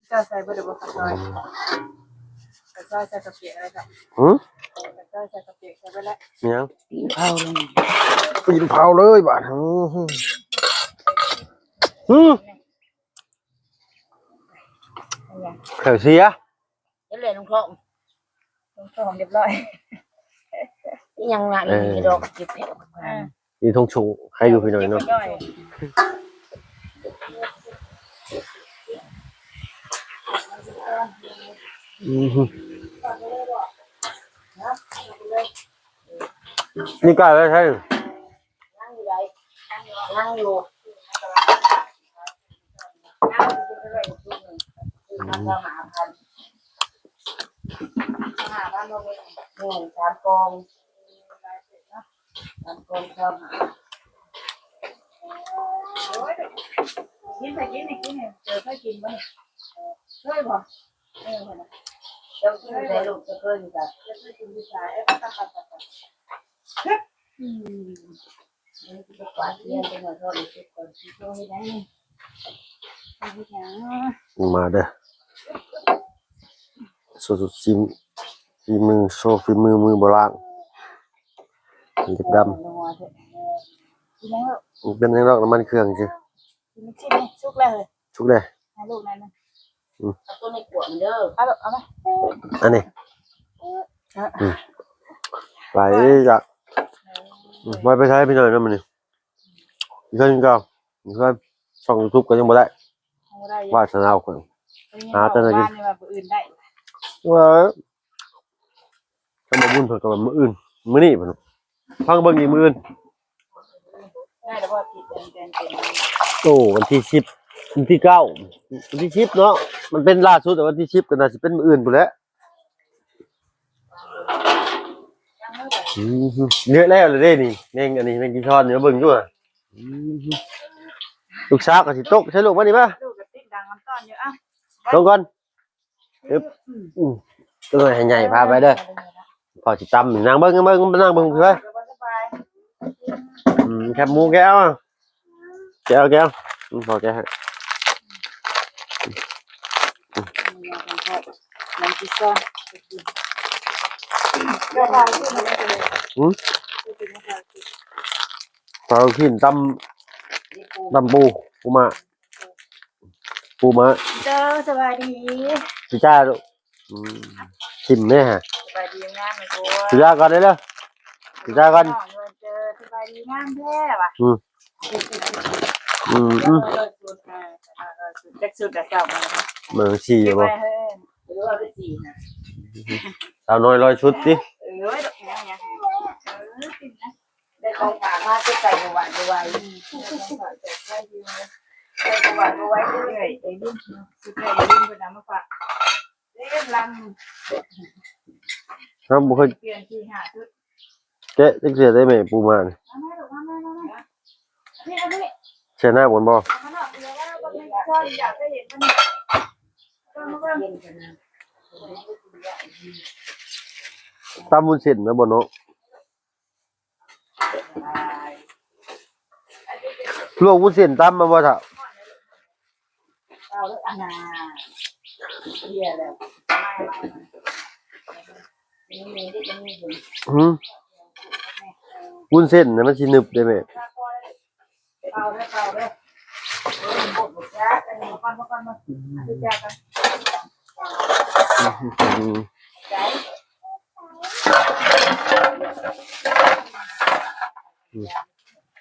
ເຈົ້າໃສ່ເບິດແລ້ວບໍ່ ຂ້າວຊອຍ? ຂ້າວຊອຍໃສ່ກະປິແລ້ວເຈົ້າ? ຫື? ຂ້າວຊອຍໃສ່ກະປິໃສ່ເບິດແລ້ວ. ມີຫຍັງ? ຕີນເຜົາລົງ ຕີນເຜົາເລີຍບາດ. ຫື ຫື ແຂ້ວເສຍ. ເຮັດແລ້ວລົງທ້ອງ ລົງທ້ອງຮຽບຮ້ອຍ. ອີຫຍັງນະ ເອີ ມີດອກເກັບແລ້ວ. ອ່າ ອີທົ່ງສູງໃຄຢູ່ພີ່ນ້ອງເນາະ. ອືມ ນີ້ກາຍໄດ້ໃຊ້ ຍັງຢູ່ ຍັງຢູ່ ອືມ ສາມກອງ ໂອ້ຍ ກິນໄປກິນນີ້ ກິນນີ້ ເຈີໄປກິນບໍ່ນີ້? ເຄີຍບໍ່? ເອີ ເຈົ້າກິນໃສ່ລູກ ເຈົ້າເຄີຍຢູ່ໃສ? ເຈົ້າເຄີຍກິນຢູ່ໃສ? ເອີ ໄປໆໆ ອືມ ມາເດີ ໂຊ ໂຊ ຊີມ ຝີມື ໂຊຝີມື ມືບໍ່ລ້າງ ເລັບດຳ. ເປັນຫຍັງດອກ ນ້ຳມັນເຄື່ອງຊື່. ກິນລູກຊິ້ນນີ້ ສຸກແລ້ວເຮີ້ຍ ສຸກແລ້ວ ໃຫ້ລູກໜ້ອຍໜຶ່ງ. ອືມ ເອົາຕົວໃນກວດເດີ ເອົາລູກ ເອົາມາ ອັນນີ້ ອືມ ໄປລະ. ອືມ ບໍ່ໄປໃສພີ່ນ້ອງເນາະ ມື້ນີ້ ເຮືອນເກົ່າ ເຮືອນ ຊ່ອງຢູທູບກໍຍັງບໍ່ໄດ້ ບໍ່ໄດ້ ວາດສະໜາເຮົາ ຫາແຕ່ແນວກິນ ວ່າມື້ອື່ນໄດ້ ວ່າ ຄັນບໍ່ບຸນເພິ່ນກໍວ່າມື້ອື່ນ ມື້ນີ້ເພິ່ນ ຟັງເບິ່ງອີກມື້ອື່ນ. ໂອ້ ວັນທີສິບ ວັນທີເກົ້າ ວັນທີສິບເນາະ ມັນເປັນລ່າສຸດ ວັນທີສິບ ກໍໜ້າຊິເປັນມື້ອື່ນພຸ້ນແຫຼະ. ອືມ ເຍອະແລ້ວເດ້ນີ້ ແມງອັນນີ້ ແມງຈີຊອນ ເບິ່ງຢູ່ ອືມ ລູກສາວກໍຊິຕົກໃສ່ລູກ ມານີ້ມາ ລູກກໍຕິດດັງນຳຕ້ອນຢູ່ ເອົ້າ ລົງກ່ອນ. ອຶບ ອືມ ອືມ ເອີ ໃຫ້ໃຫຍ່ພາໄປເດີ ພໍ່ຊິຕຳ. ນັ່ງເບິ່ງ ນັ່ງເບິ່ງ ນັ່ງເບິ່ງ ໄປ ສະບາຍ ອືມ ແຄບໝູແກະເອົາ ແກະເອົາ ແກະເອົາ ອືມ ພໍ່ແກະໃຫ້ ອືມ ແມ່ນຊິຊອນ ອືມ ເອົາລູກຊິ້ນຕຳ ຕຳປູ ປູມ້າ ປູມ້າ ເດີ ສະບາຍດີ ຊິຈ້າລູກ ອືມ ຊິມແດ່ຫະ ສະບາຍດີງາມແມ່ກົວ ຊິຈ້າກ່ອນເດີ ຊິຈ້າກ່ອນ ນ້ອງເດີ ສະບາຍດີງາມແທ້ວ່າ ອືມ ອືມ ອືມ ເອີ ຊຸດ ເອີ ເອີ ຊຸດ ຈັກຊຸດລະເຈົ້າ ເບິ່ງສີບໍ່ ສາວນ້ອຍຮ້ອຍຊຸດຕິ ເອີ ດອກຫຍັງຫຍັງ ເອີ ໄດ້ຂອງຝາກມາ ໃສ່ບໍ່ຫວາດບໍ່ໄຫວ ໃສ່ບໍ່ຫວາດບໍ່ໄຫວເລີຍ ໄອ້ລິ້ນ ຊຸດໄອ້ລິ້ນເພິ່ນເອົາມາຝາກ ເຕັມລັງ ເຮົາບໍ່ເຄີຍ ປ່ຽນສີ່ຫ້າຊຸດ ແກະຈັກເທື່ອໄດ້ແມ່ ປູມ້ານີ້ ມາແມ່ລູກ ມາ ມາ ມາ ມາ ເຊື່ອໜ້າບໍ່ ມາ ມາ ມາ ຕຳວຸ້ນເສັ້ນນະບໍ່ເນາະ ລວກວຸ້ນເສັ້ນຕຳມາບໍ່ທ້າວ? ຫືມ ວຸ້ນເສັ້ນນະມັນຊິໜຶບເດ້ແມ່.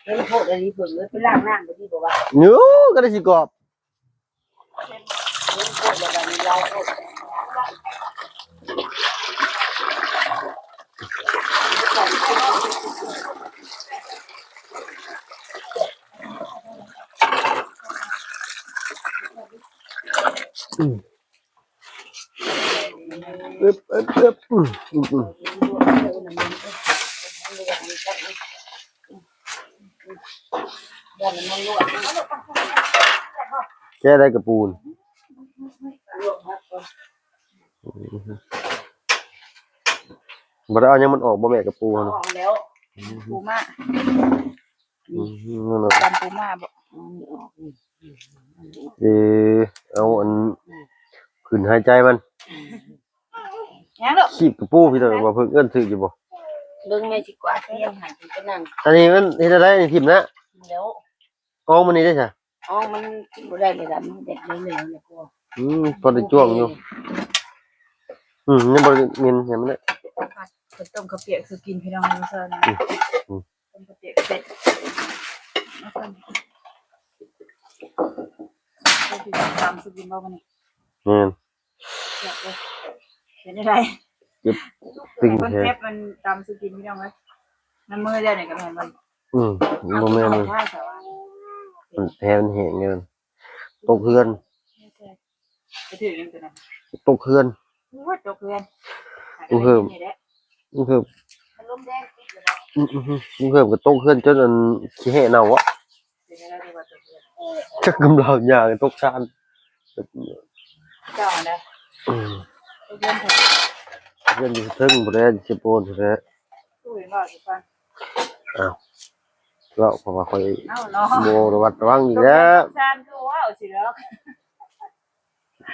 ເຫັນໂພດອັນນີ້ເບິ່ງເລີຍ ໄປລ້າງນ້ຳບໍ່ດີບໍ່ວະ? ໂອ້ ກໍໄດ້ຊິກອບ. ອືມ ອຶບ ອຶບ ອຶບ ອືມ ອືມ ອືມ ແກະໄດ້ກະປູນ ບໍ່ໄດ້ເອົາຫຍັງມັນອອກບໍ່ແມ່ ກະປູຫັ້ນນະ? ອອກແລ້ວ ປູມ້າ. ອືມ ນັ້ນນະ ຕຳປູມ້າບໍ່? ເອີ ເອົາອັນ ອືມ ຂຶ້ນຫາຍໃຈມັນ ຍັງລູກ ຄີບກະປູ ພີ່ນ້ອງ ວ່າເພິ່ນເອີ້ນຖືກຢູ່ບໍ່? ເບິ່ງແມ່ຊິກວາດເຮືອນໃຫ້ເພິ່ນໄປນັ່ງ ອັນນີ້ມັນເຮັດແນວໃດນີ້? ຖິ້ມນະ ແລ້ວ ອອກມານີ້ໄດ້ຊະ? ອອກ ມັນກິນບໍ່ໄດ້ເລີຍລະ ມັນແດດເຫຼືອງໆ ແລ້ວກໍ ອືມ ພໍໄດ້ຈ້ວງຢູ່ ອືມ ຍັງບໍ່ໄດ້ເໝັນຫຍັງມັນເດ້ ເພິ່ນຕົ້ມເຂົ້າປຽກສູ່ກິນ ພີ່ນ້ອງ ມື້ເຊົ້ານີ້ ອືມ ອືມ ຕົ້ມເຂົ້າປຽກເສັດ ຕຳສູ່ກິນບໍ່ມື້ນີ້? ແມ່ນ ແຊບເລີຍ ເປັນຈັ່ງໃດ? ເຈັບ ເພິ່ນເຈັບມັນຕຳສູ່ກິນ ພີ່ນ້ອງເອີຍ ມັນມື້ດຽວນີ້ກໍແມ່ນບໍ່? ອືມ ບໍ່ແມ່ນ ມັນແຜມັນແຫ້ງເລີຍ ຕົກເຮືອນ ໄປຖືກຫຍັງຕົວນັ້ນ? ຕົກເຮືອນ ໂອ້ຍ ຕົກເຮືອນ ເຮີ້ມ ເຮີ້ມ ອືມ ເຮີ້ມກໍຕົກເຮືອນຈົນອັນຂີ້ແຫ້ເນົ່າເບາະ ເປັນຈັ່ງໃດ ຄືວ່າຕົກເຮືອນ? ຈັກ ກຳລາວຍ່າງຕົກຊານ ເຈົ້າຫັ້ນນະ ອືມ ຕົກເຮືອນ ເຮືອນຢູ່ເທິງພຸ້ນແຫຼະ ຊິໂປນພຸ້ນແຫຼະ ຄືເຫັນວ່າຊິຟັງ ອ້າວ ເວົ້າ ເພາະວ່າຂ້ອຍ ເອົ້າເນາະ ບໍ່ລະມັດລະວັງອີກແລ້ວ ຕົກເຮືອນຕົກຊານຄືເວົ້າຊິດອກ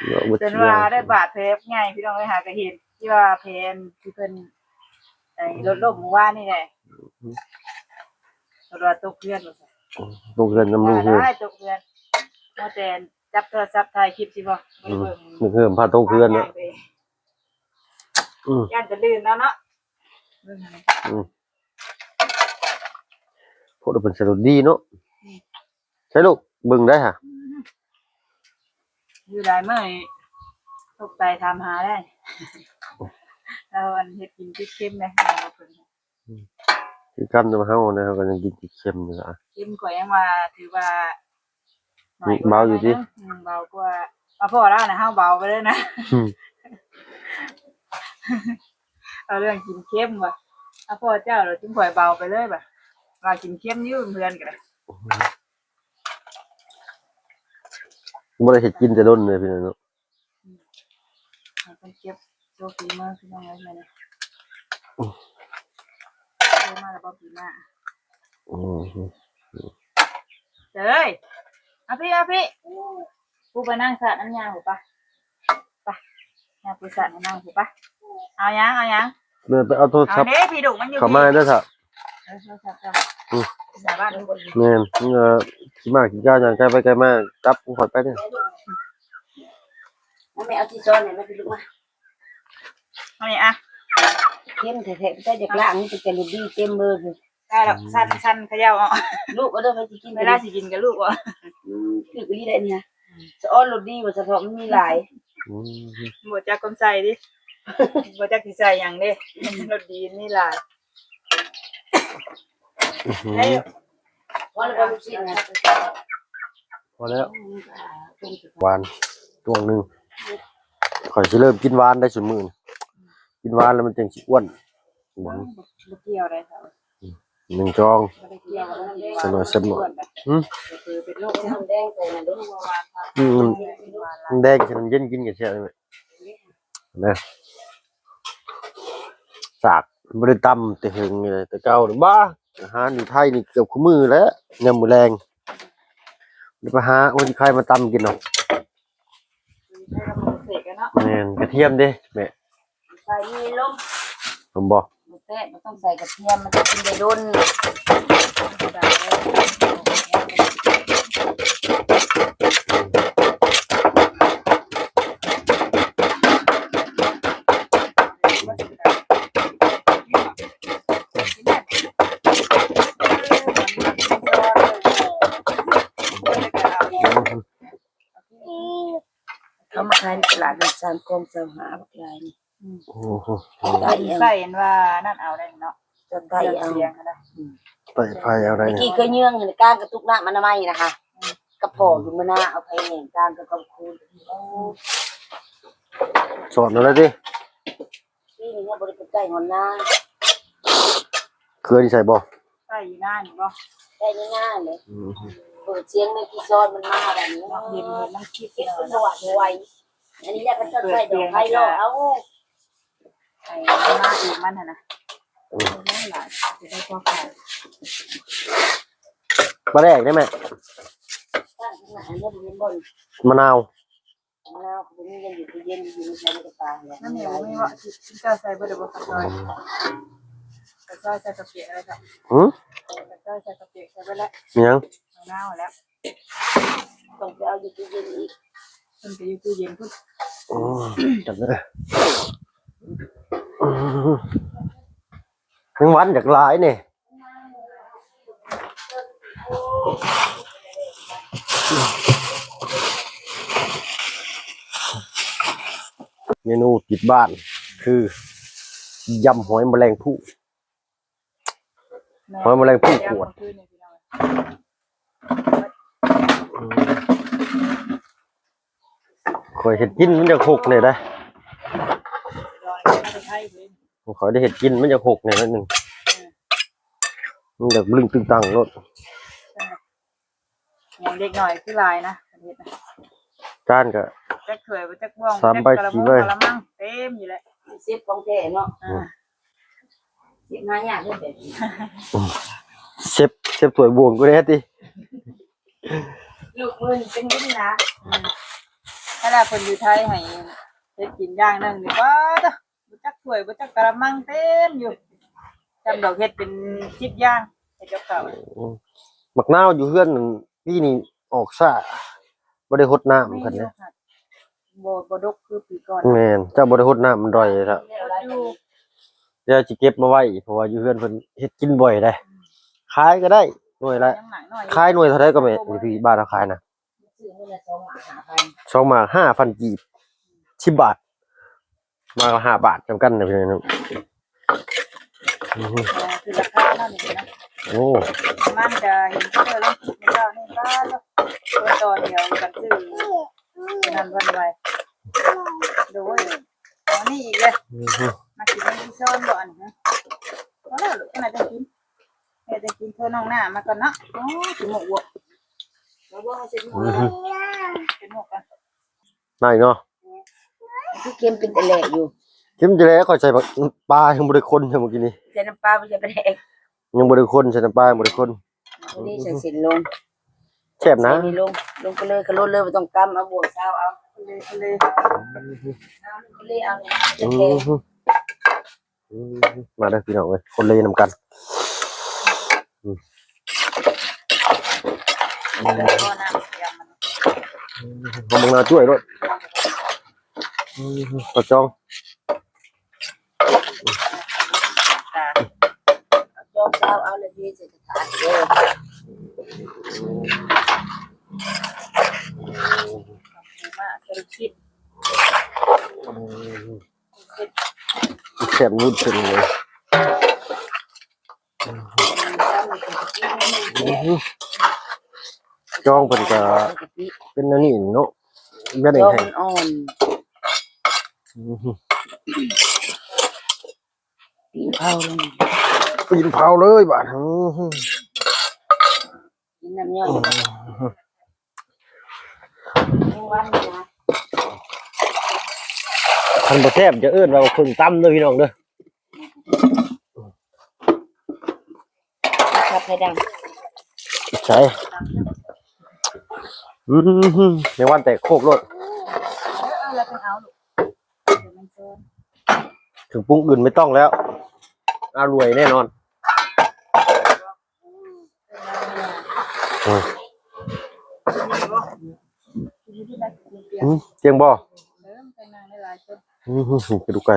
ເວົ້າເບິດ ຈົນວ່າໄດ້ບາດແຜໃຫຍ່ ພີ່ນ້ອງເອີຍ ຫາກະເຫັນທີ່ວ່າແຜທີ່ເພິ່ນ ໄອ້ລົດລົ້ມມື້ວານນີ້ແຫຼະ ອືມ ເພິ່ນວ່າຕົກເຮືອນວ່າຊັ້ນ ຕົກເຮືອນນຳລຸງເຮີ້ມ ຕາຍ ຕົກເຮືອນ ເອົາແຕ່ຈັບໂທລະສັບຖ່າຍຄລິບຊິບໍ່ ອືມ ບໍ່ໄດ້ເບິ່ງ ລຸງເຮີ້ມພາຕົກເຮືອນເນາະ ອືມ ຢ້ານຈະລື່ນເອົາເນາະ ອືມ ໂພດເພິ່ນສະດຸດດີເນາະ ອືມ ໃສລູກ ເບິ່ງໄດ້ຫະ ຢູ່ຫຼາຍມື້ນີ້ຕົກໃຈຖາມຫາໄດ້ ລາວອັນເຮັດກິນຕິດເຄັມເດ້ ເພິ່ນ ອືມ ຄືກັນກັບເຮົານະ ເຮົາກໍຍັງກິນຕິດເຄັມຢູ່ລະ ເຄັມກວ່າ ຍັງວ່າຖືວ່າ ເບົາຢູ່ຕິ ອືມ ເບົາກວ່າ ມາພໍ້ລາວນະ ເຮົາເບົາໄປເລີຍນະ ອືມ ເອົາເລື່ອງກິນເຄັມວ່າ ມາພໍ້ເຈົ້າແລ້ວຈຶ່ງຄ່ອຍເບົາໄປເລີຍວ່າ ວ່າກິນເຄັມຢູ່ເຮືອນກໍໄດ້ ບໍ່ໄດ້ເຮັດກິນແຕ່ດົນເລີຍພີ່ນ້ອງເນາະ ອືມ ໃຫ້ເພິ່ນເກັບໂຊຝີມືພີ່ນ້ອງເອີຍ ມື້ນີ້ ອືມ ໂທມາແລ້ວບໍ່ປີໜ້າ ອືມ ເອີຍ ມາພີ້ ມາພີ້ ປູໄປນັ່ງສາດນ້ຳຍາພຸ້ນປະ ໄປ ຍ່າປູສາດໃຫ້ນັ່ງພຸ້ນປະ ເອົາຫຍັງ ເອົາຫຍັງ ເດີນໄປເອົາໂທລະສັບ ເອົາເດ້ ພີ່ດຸ ມັນຢູ່ ເຂົ້າມາເດີ ເອີ ໂທລະສັບເຈົ້າ ອືມ ສາບານ ແມ່ນ ເອີ ຊິມາກິນກາຫຍັງ ໄກໄປໄກມາ ກັບຂອງຂ້ອຍໄປເດີ ມາແມ່ ເອົາທີ່ຊ້ອນໃຫ້ມາ ພີ່ລູກມາ ເອົານີ້ອະ ເຄັມແທ້ໆ ແຕ່ຢາກລ້າງ ມີແຕ່ລົດດີເຕັມເບີພຸ້ນ ໄດ້ດອກ ອືມ ສັ່ນໆ ຂະເຍົາເອົາ ລູກເອົາເດີ ໃຜຊິກິນ ເວລາຊິກິນກໍລູກເອົາ ອືມ ຖືກອີ່ຫຼີໄດ໋ນີ້ ສະອອນລົດດີວ່າສະເພາະມັນມີຫຼາຍ ອືມ ບໍ່ຈັກຄວາມໃສ່ຕິ ບໍ່ຈັກຊິໃສ່ຫຍັງເດ້ ລົດດີມີຫຼາຍ ອືມ ເອີຍ ພໍແລ້ວບໍ່ລູກຊິນນະ ພໍແລ້ວ ຫວານ ຕວງໜຶ່ງ ຂ້ອຍຊິເລີ່ມກິນຫວານໄດ້ຊຸມື້ນີ້ ກິນຫວານແລ້ວມັນຈັ່ງຊິອ້ວນ ບໍ່ ບໍ່ກ່ຽວໄດ໋ ອືມ ໜຶ່ງ ສອງ ບໍ່ໄດ້ກ່ຽວ ສັກໜ້ອຍ ສັກໜ້ອຍ ຫຶ ເປັນໂລກ ນ້ຳແດງໃສ່ນັ້ນເດ້ ອືມ ນ້ຳແດງໃສ່ນ້ຳເຢັນກິນກໍແຊບເລີຍ ນະ ສາກບໍ່ໄດ້ຕຳແຕ່ເຫິງນີ້ແຫຼະ ແຕ່ເກົ່ານີ້ ບ້າ ອາຫານຢູ່ໄທນີ້ເກືອບຄູ່ມື້ແຫຼະ ຍາມມື້ແລງ ໄດ້ໄປຫາໂອນໄຄມາຕຳກິນເນາະ ແມ່ນ ກະທຽມເດ້ແມ່ ໃສ່ມີລົມ ລົມບໍ່? ບໍ່ແຊບ ບໍ່ຕ້ອງໃສ່ກະທຽມ ມັນຈະກິນໄດ້ດົນ. ເອົາມາຂາຍໃນຕະຫຼາດນັດ ສາມກອງຊາວຫ້າ ບັກຫຼາຍນີ້. ອືມ ໂອ້ໂຫ ໃສ່ອັນວ່ານັ້ນເອົາໄດ້ເນາະ ຈະໄຕ່ເອົາ ໃຕ້ໄຟເອົາໄດ້ ຕະກີ້ເຄີຍເຍືອງຢູ່ໃນກາງກະຕຸກນ້ຳອະນາໄມນະຄະ ອືມ ກະພໍຢູ່ມື້ໜ້າເອົາໄປແຫງກາງກະກຳຄູນ ໂອ້ ສອນເອົາໄດ້ຕິ ປີນີ້ຍັງບໍ່ໄດ້ໄປໄກຮອດນາ ເຄືອນີ້ໃສ່ບໍ່? ໃສ່ຢູ່ນານີ້ບໍ່? ໃສ່ໃນນານີ້ ອືມ ເປີດສຽງແມ່ງທີ່ຊ້ອນມັນມາບາດນີ້ ເຫັນ ເຫັນມັນຄິດ ເຮັດ ເປັນບໍ່ຫວາດບໍ່ໄຫວ ອັນນີ້ແຫຼະ ເຂົາເຈົ້າໃສ່ດອກໄຟລໍເອົາ ໃຫ້ມັນມາເອງມັນຫັ້ນນະ ອືມ ໂອ້ຍ ຫຼາຍ ຈະໄດ້ພໍຂາຍ ປາແດກໄດ້ແມ່ ມະນາວ ນາວກໍບໍ່ມີ ຍັງຢູ່ ເຢັນຢູ່ ໃນກະປາແຫຼະ ນັ້ນນີ້ບໍ່ມີບໍ່ ຊິເຈົ້າໃສ່ເບິດແລ້ວບໍ່ ກະຊອຍ ກະຊອຍໃສ່ກະປິແລ້ວ ຫື ກະຊອຍໃສ່ກະປິໃສ່ເບິດແລ້ວ ມີຫຍັງ ນາວແລ້ວ ຕ້ອງໄປເອົາຢູ່ຕູ້ເຢັນອີກ ເພິ່ນໄປຢູ່ຕູ້ເຢັນພຸ້ນ ໂອ້ ຈັກເດີ ແມງວັນຢາກຫຼາຍນີ້ ເມນູຕິດບ້ານຄື ຢຳຫອຍມະແລງພູ ຫອຍມະແລງພູກວດ ຂ້ອຍເຮັດກິນມັນຢາກຫົກແດ່ໃດ ຂ້ອຍໄດ້ເຮັດກິນມັນຢາກຫົກແດ່ໜ້ອຍໜຶ່ງ ມັນຢາກລຶ້ງຕຶງຕັງໂລດ ຍັງເດັກນ້ອຍຄືຫຼາຍນະ ເຮັດນະ ຈານກະຈັກຖ້ວຍບໍ່ຈັກບ່ວງ ສາມໃບ ຈັກກະລະມັງ ສີ່ໃບ ກະລະມັງ ເຕັມຢູ່ແຫຼະ ເຊັບຂອງແທ້ເນາະ ອ່າ ເຊັບຫາຍາກເດີແບບນີ້ ເຊັບ ເຊັບຖ້ວຍບ່ວງກໍໄດ້ຕິ ລູກມືນີ້ເປັນບຸນນະ ອືມ ຂະໜາດເພິ່ນຢູ່ໄທໃຫ້ເຮັດກິນຢ່າງໜຶ່ງນີ້ ປາດ ບໍ່ຈັກຖ້ວຍ ບໍ່ຈັກກະລະມັງເຕັມຢູ່ ຈຳດອກເຮັດເປັນສິບຢ່າງ ເຮັດກັບເຂົ້າ ອືມ ໝາກນາວຢູ່ເຮືອນນັ້ນ ປີນີ້ອອກຊ້າ ບໍ່ໄດ້ຫົດນ້ຳເພິ່ນເດ້ ບໍ່ ບໍ່ດົກຄືປີກ່ອນ ແມ່ນ ເຈົ້າບໍ່ໄດ້ຫົດນ້ຳມັນດ້ອຍແລ້ວ ຢູ່ ດຽວຊິເກັບມາໄວ້ ເພາະວ່າຢູ່ເຮືອນເພິ່ນເຮັດກິນບໍ່ໄດ້ ຂາຍກໍໄດ້ ໜ່ວຍລະ ຂາຍໜ່ວຍເທົ່າໃດກໍແມ່ນ ຢູ່ທີ່ບ້ານເຮົາຂາຍນະ ຊື້ມື້ລະສອງໝາກຫ້າພັນ ສອງໝາກຫ້າພັນກີບ ສິບບາດ ໝາກລະຫ້າບາດ ສ່ຳກັນນະພີ່ນ້ອງ ອືຮຶ ເອີ ຄືລາຄາເນາະນີ້ເນາະ ໂອ້ ມັນກະເຫັນເຂົາເຈົ້າລົງຄລິບມື້ເຊົ້ານີ້ ປາດໂທ້ ຕົວຕໍ່ແຖວກັນຊື້ນັ້ນວັນໄວ ໂດຍ ເອົານີ້ອີກເລີຍ ອືຮຶ ມາກິນທີ່ຊ້ອນບໍ່ອັນນີ້ ພໍແລ້ວລູກ ອັນນັ້ນຈັ່ງກິນ ແມ່ຈັ່ງກິນ ໂທນ້ອງໜ້າມາກ່ອນເນາະ ໂອ້ ຂີ້ມູກບໍ່ ອືຮຶ ຂີ້ມູກກັນ ໄດ້ເນາະ ຄືເຄັມເປັນແຕ່ແລກຢູ່ ເຄັມແຕ່ແລກ ຂ້ອຍໃສ່ປາຍັງບໍ່ໄດ້ຄົນເທື່ອມື້ກີ້ນີ້ ໃສ່ນ້ຳປາບໍ່ໃສ່ປາແດກ ຍັງບໍ່ໄດ້ຄົນ ໃສ່ນ້ຳປາຍັງບໍ່ໄດ້ຄົນ ມື້ນີ້ໃສ່ເສັ້ນລົງ ແຊບນະ ໃສ່ນີ້ລົງ ລົງໄປເລີຍ ກະໂລດເລີຍ ບໍ່ຕ້ອງກຳ ເອົາບ່ວງຊາວເອົາ ເລີຍ ເລີຍ ເອົາ ເລີຍ ເອົາ ອືມ ມາເດີພີ່ນ້ອງເອີຍ ຄົນເລນຳກັນ ອືມ ເອົາບັກນາວຈ້ວຍໂລດ ອືມ ປາຈອງ ປາຈອງຊາວເອົາ ແລ້ວເທໃສ່ຖາດເດີ ມາໃສ່ຄິດ ອືມ ແຊບວຸ້ນເສັ້ນເລີຍ ອືຮຶ ຈອງເພິ່ນກະເປັນແນວນີ້ເນາະ ແບບນີ້ ຈອງມັນອ່ອນ ອືຮຶ ປີ້ນເຜົາລົງ ປີ້ນເຜົາເລີຍບາດ ອືຮຶ ກິນນ້ຳຍ່ອຍ ອືຮຶ ຄັນບໍ່ແຊບຈະເອີ້ນວ່າເພິ່ງຕຳເດີພີ່ນ້ອງເດີ ຄັກໃຫ້ດັງ ໃສ ອືມ ແມງວັນແຕກໂຄກໂລດ ເອີ ແລ້ວໄປເອົາລູກ ເອີ ແມ່ນເຊີນ ເຄື່ອງປຸງອື່ນໄມ່ຕ້ອງແລ້ວ ອະລ່ວຍແນ່ນອນ. ອືມ ຈຽງບໍ່? ອືມ ກະດູກໄກ່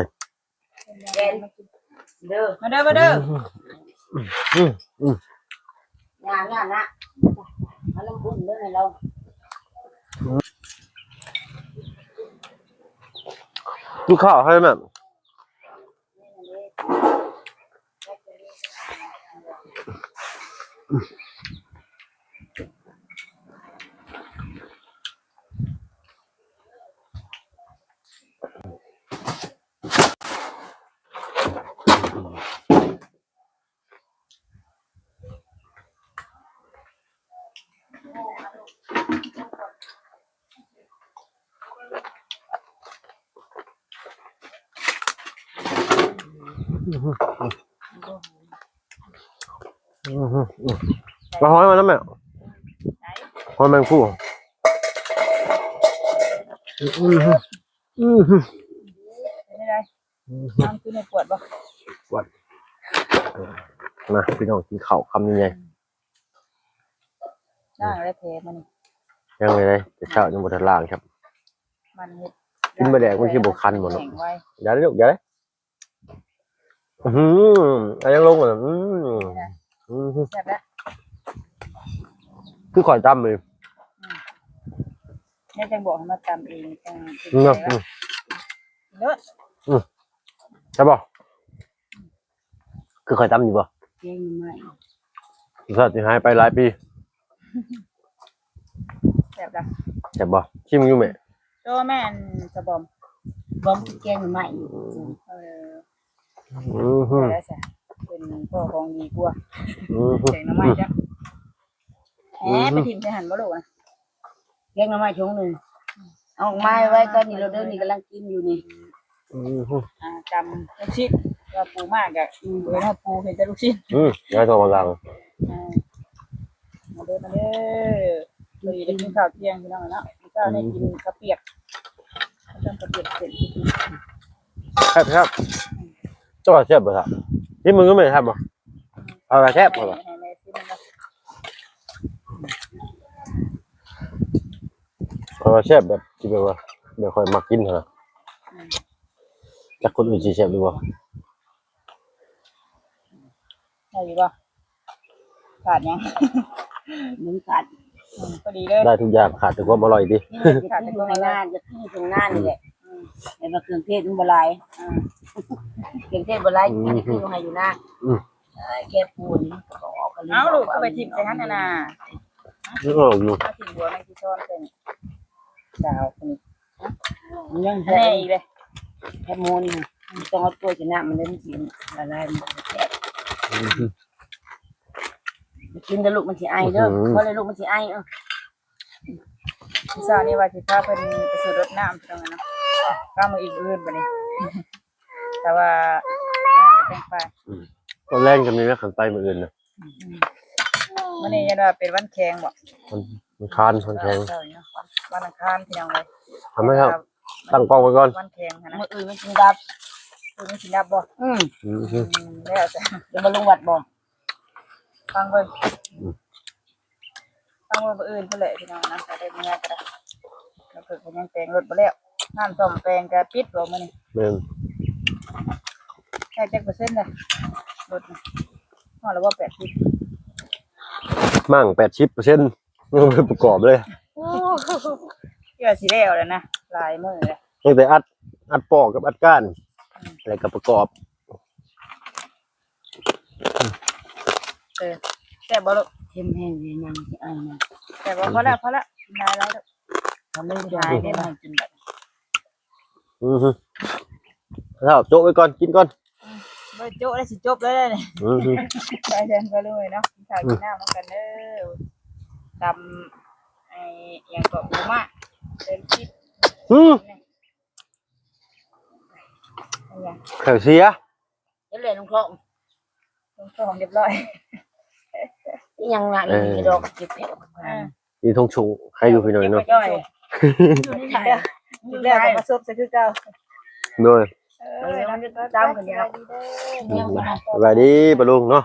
ເດີ ມາເດີ ມາເດີ ອືມ ອືມ ງາມໆ ນະ ເອົານ້ຳອຸ່ນເດີໃຫ້ລາວ ກິນເຂົ້າໃຫ້ແມ່. ເອົາຫອຍມານຳແມ່ ຫອຍແມງພູ່. ອືມ ອືມ ເປັນຈັ່ງໃດ? ອືມ ນອນຄືນ ປວດບໍ່? ປວດ. ມາ ພີ່ນ້ອງ ກິນເຂົ້າຄຳໃຫຍ່ໆ. ລ້າງແລ້ວແຜມື້ນີ້ ຍັງເລີຍ ແຕ່ເຊົ້າຍັງບໍ່ທັນລ້າງຄັບ. ມັນເຮັດ ກິນປາແດກມັນຊິບໍ່ຄັນບໍ່ເນາະ? ຢ່າເລີຍລູກ ຢ່າເລີຍ. ອືມ ອັນຍັງລົງ ອືມ ແຊບແລ້ວ ຄືຂ້ອຍຕຳເລີຍ. ອືມ ແມ່ຈັ່ງບອກໃຫ້ມາຕຳເອງ ຈັ່ງເນາະ. ອືມ ເລີດ. ອືມ ແຊບບໍ່? ຄືຂ້ອຍຕຳຢູ່ບໍ່? ແກງໜໍ່ໄມ້ ລົດຊາດຊິຫາຍໄປຫຼາຍປີ. ແຊບລະ ແຊບບໍ່? ຊິມຢູ່ແມ່. ໂຕແມ່ນສະບອມ ບອມກິນແກງໜໍ່ໄມ້. ເອີ ອືມ ໄດ້ຊະ ເປັນພໍ່ຂອງດີກວ່າ. ອືມ ແກງໜໍ່ໄມ້ຈ້ະ. ແອ ອືມ ໄປຖິ້ມໃສ່ຫັ້ນບໍ່ລູກນະ? ແກງໜໍ່ໄມ້ຖົງໜຶ່ງ ເອົາອອກມາໄວ້ກ່ອນນີ້ໂລດເດີ ນີ້ກຳລັງກິນຢູ່ນີ້. ອືມ ອ່າ ຕຳລູກຊິ້ນ ວ່າປູມາກະ ອືມ ເອີ ເນາະ ປູເຫັນແຕ່ລູກຊິ້ນ. ອືມ ຍາຍໂທມາຫຼັງ. ອ່າ ມາເດີ ມາເດີ ມື້ນີ້ໄດ້ກິນຂ້າວທ່ຽງພີ່ນ້ອງເນາະ. ມື້ເຊົ້ານີ້ ອືມ ກິນເຂົ້າປຽກ ເຂົ້າປຽກເສັ້ນ. ແຊບ ແຊບ ເຈົ້າວ່າແຊບບໍ່? ຊິມເບິ່ງດູແມ່ ແຊບບໍ່? ເອົາວ່າແຊບ ເອົາວ່າ ໃຫ້ແມ່ ໃຫ້ແມ່ຊີມເນາະ. ເອົາວ່າແຊບແບບທີ່ແບບວ່າ ແບບຂ້ອຍມັກກິນຫັ້ນນະ. ອືມ ຈັກຄົນອື່ນຊິແຊບຫຼືບໍ່? ໄດ້ຢູ່ບໍ່? ຂາດຫຍັງ? ມັນຂາດ ອືມ ພໍດີເລີຍ ໄດ້ທຸກຢ່າງ ຂາດແຕ່ຄວາມອະລ່ອຍຕິ. ນີ້ແຫຼະ ຂາດແຕ່ຄວາມອະລ່ອຍ ຢາກກິນທົ່ງນານີ້ແຫຼະ. ອືມ ແຕ່ວ່າເຄື່ອງເທດມັນບໍ່ຫຼາຍ. ອ່າ ເຄື່ອງເທດບໍ່ຫຼາຍ ອືມ ກິນຄືຢູ່ໄຮ່ຢູ່ນາ. ອືມ ເອີ ແຄບໝູນີ້ມັນກໍອອກ ເອົາລູກ ກໍໄປຖິ້ມໃສ່ຫັ້ນນະ. ອືມ ເອົາຢູ່ ເອົາຖິ້ມບົວແມ່ງຊິຊ້ອນໃສ່ນີ້ ດາວນີ້ ມັນຍັງ ອັນນີ້ອີກເລີຍ ແຄບໝູນີ້ ຕ້ອງເອົາຖ້ວຍໃສ່ນ້ຳມັນເດີ ມັນຊິລະລາຍ ມັນແຊບ. ອືມ ກິນແຕ່ລູກມັນຊິໄອເດີ ອືມ ພໍແລ້ວລູກມັນຊິໄອ. ເອີ ມື້ເຊົ້ານີ້ວ່າຊິພາເພິ່ນໄປສູດລົດນ້ຳ ພີ່ນ້ອງເນາະ ພາມື້ອີກມື້ອື່ນບັດນີ້ ແຕ່ວ່າກໍຈັ່ງໄປ. ອືມ ຕອນແລງກໍມີແລ້ວ ຄັນໄປມື້ອື່ນນະ. ອືມ ມື້ນີ້ຍັງວ່າເປັນວັນແຂງບໍ່? ວັນ ວັນອັງຄານ ວັນແຂງ ວັນອັງຄານ ພີ່ນ້ອງເອີຍ. ທຳໄມຄັບ? ຕັ້ງກ້ອງໄວ້ກ່ອນ ວັນແຂງຫັ້ນນະ. ມື້ອື່ນມັນຊິດັບ ມື້ອື່ນມັນຊິດັບບໍ່? ອືມ ອືມ ອືມ ແລ້ວຈະ ຈະມາລົງວັດບໍ່? ຟັງເບິ່ງ ອືມ ເອົາມື້ອື່ນພຸ້ນແຫຼະພີ່ນ້ອງນະ ກໍໄດ້ເມືອກໍໄດ້. ແລ້ວເພິ່ນກໍຍັງແປງລົດບໍ່ແລ້ວ ຮ້ານສ້ອມແປງກໍປິດບໍ່ມື້ນີ້? ແມ່ນ. ໃກ້ຈັກເປີເຊັນແລ້ວລົດນະ? ຮອດແລ້ວບໍ່ ແປດສິບ? ໝັ້ງແປດສິບເປີເຊັນ ຍັງບໍ່ໄດ້ປະກອບເລີຍ. ໂອ້ ເກືອບຊິແລ້ວແລ້ວນະ ຫຼາຍມື້ແລ້ວ ຍັງແຕ່ອັດ ອັດປອກກັບອັດກ້ານ ອືມ ແລ້ວກໍປະກອບ. ເອີ ແຊບບໍ່ລູກ? ເຄັມແຮງດີ ຍັງຊິເອົານະ. ແຊບບໍ່? ພໍແລ້ວ ພໍແລ້ວ ກິນຫຼາຍໆລູກ ເອົາເລີຍ ກິນຫຼາຍໄດ້ ບໍ່ໃຫ້ກິນແບບ. ອືຮຶ ເອົາໂຈະໄວ້ກ່ອນ ກິນກ່ອນ. ອືມ ບໍ່ໂຈະໄດ້ ຊິຈົບແລ້ວເດ້ນີ້. ອືຮຶ ໄປເດີນໄປເລີຍເນາະ ກິນຂ້າວກິນນ້ຳນຳກັນເດີ. ຕຳ ໄອ້ ຫຍັງເກາະ ປູມາກ ເດີນກິນ. ອືມ ແຂ້ວເສຍ. ເຮັດແລ້ວລົງທ້ອງ ລົງທ້ອງຮຽບຮ້ອຍ. ອີຫຍັງນະ ເອີ ນີ້ດອກເກັບແລ້ວ. ອ່າ ມີທອງໂຊໃຫ້ຢູ່ພີ່ນ້ອງເນາະ. ເກັບໄວ້ຈ່ອຍ ຢູ່ໃນນີ້ເດີ ກິນແລ້ວກໍມາສົບໃສ່ຄືເກົ່າ. ໂດຍ ເອີ ເອີ ຕາມກັນນີ້ເນາະ. ສະບາຍດີປ້າລຸງເນາະ.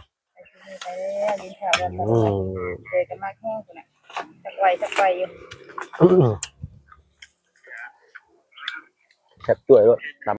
ໄປເດີ ກິນຂ້າວກັນ. ອືມ ເດີກັນມາແຮງພຸ້ນນະ ຈັກໄວຈັກໄວຢູ່. ແຊບຈ້ວຍໂລດ.